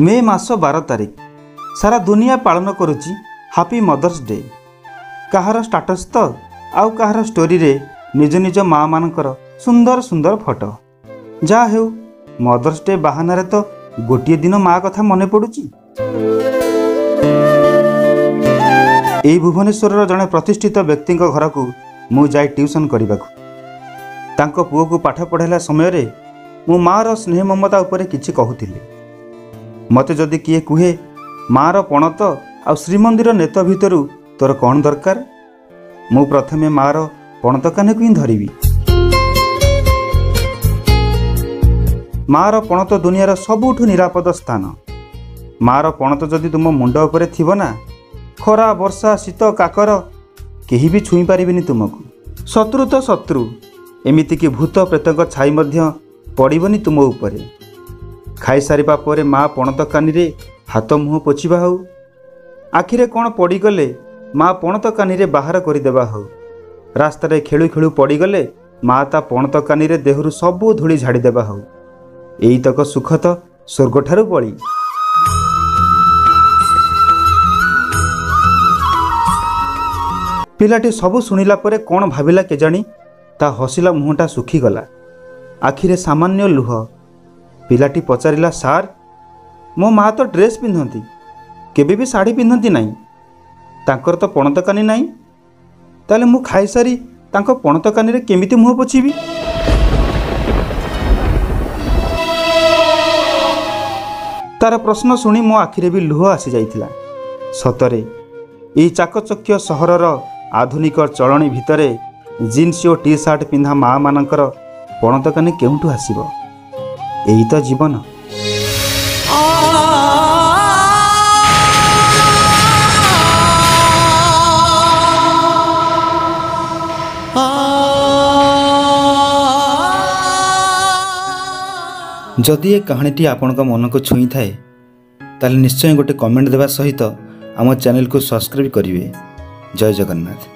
ମେ ମାସ 12 ତାରିଖ ସାରା ଦୁନିଆ ପାଳନ କରୁଛି ହାପି ମଦର୍ସ ଡେ। କାହାର ଷ୍ଟାଟସ୍ ତ ଆଉ କାହାର ଷ୍ଟୋରିରେ ନିଜ ନିଜ ମାଆମାନଙ୍କର ସୁନ୍ଦର ସୁନ୍ଦର ଫଟୋ। ଯାହା ହେଉ, ମଦର୍ସ ଡେ ବାହାନାରେ ତ ଗୋଟିଏ ଦିନ ମା କଥା ମନେ ପଡ଼ୁଛି। ଏଇ ଭୁବନେଶ୍ୱରର ଜଣେ ପ୍ରତିଷ୍ଠିତ ବ୍ୟକ୍ତିଙ୍କ ଘରକୁ ମୁଁ ଯାଏ ଟ୍ୟୁସନ୍ କରିବାକୁ। ତାଙ୍କ ପୁଅକୁ ପାଠ ପଢ଼ାଇଲା ସମୟରେ ମୁଁ ମାଆର ସ୍ନେହ ମମତା ଉପରେ କିଛି କହୁଥିଲି। ମୋତେ ଯଦି କିଏ କୁହେ ମାଆର ପଣତ ଆଉ ଶ୍ରୀମନ୍ଦିର ନେତ ଭିତରୁ ତୋର କ'ଣ ଦରକାର, ମୁଁ ପ୍ରଥମେ ମାଆର ପଣତ କାନିକୁ ହିଁ ଧରିବି। ମାଆର ପଣତ ଦୁନିଆର ସବୁଠୁ ନିରାପଦ ସ୍ଥାନ। ମାଆର ପଣତ ଯଦି ତୁମ ମୁଣ୍ଡ ଉପରେ ଥିବ ନା, ଖରା ବର୍ଷା ଶୀତ କାକର କେହି ବି ଛୁଇଁ ପାରିବେନି ତୁମକୁ। ଶତ୍ରୁ ତ ଶତ୍ରୁ, ଏମିତିକି ଭୂତ ପ୍ରେତଙ୍କ ଛାଇ ମଧ୍ୟ ପଡ଼ିବନି ତୁମ ଉପରେ। ଖାଇସାରିବା ପରେ ମା ପଣତ କାନିରେ ହାତ ମୁହଁ ପୋଛିବା ହେଉ, ଆଖିରେ କ'ଣ ପଡ଼ିଗଲେ ମା ପଣତ କାନିରେ ବାହାର କରିଦେବା ହେଉ, ରାସ୍ତାରେ ଖେଳୁ ଖେଳୁ ପଡ଼ିଗଲେ ମା ତା ପଣତ କାନିରେ ଦେହରୁ ସବୁ ଧୂଳି ଝାଡ଼ିଦେବା ହେଉ, ଏଇତକ ସୁଖ ତ ସ୍ୱର୍ଗଠାରୁ ବଳି। ପିଲାଟି ସବୁ ଶୁଣିଲା ପରେ କ'ଣ ଭାବିଲା କେଜାଣି, ତା ହସିଲା ମୁହଁଟା ଶୁଖିଗଲା, ଆଖିରେ ସାମାନ୍ୟ ଲୁହ। ପିଲାଟି ପଚାରିଲା, ସାର୍, ମୋ ମା ତ ଡ୍ରେସ୍ ପିନ୍ଧନ୍ତି, କେବେ ବି ଶାଢ଼ୀ ପିନ୍ଧନ୍ତି ନାହିଁ, ତାଙ୍କର ତ ପଣତ କାନି ନାହିଁ, ତାହେଲେ ମୁଁ ଖାଇସାରି ତାଙ୍କ ପଣତ କାନିରେ କେମିତି ମୁହଁ ପୋଛିବି? ତାର ପ୍ରଶ୍ନ ଶୁଣି ମୋ ଆଖିରେ ବି ଲୁହ ଆସିଯାଇଥିଲା। ସତରେ ଏଇ ଚାକଚକ୍ୟ ସହରର ଆଧୁନିକ ଚଳଣି ଭିତରେ ଜିନ୍ସ ଓ ଟି ସାର୍ଟ ପିନ୍ଧା ମାଆମାନଙ୍କର ପଣତ କାନି କେଉଁଠୁ ଆସିବ? ଏଇ ତ ଜୀବନ। ଯଦି ଏ କାହାଣୀଟି ଆପଣଙ୍କ ମନକୁ ଛୁଇଁଥାଏ, ତାହେଲେ ନିଶ୍ଚୟ ଗୋଟେ କମେଣ୍ଟ ଦେବା ସହିତ ଆମ ଚ୍ୟାନେଲକୁ ସବସ୍କ୍ରାଇବ୍ କରିବେ। ଜୟ ଜଗନ୍ନାଥ।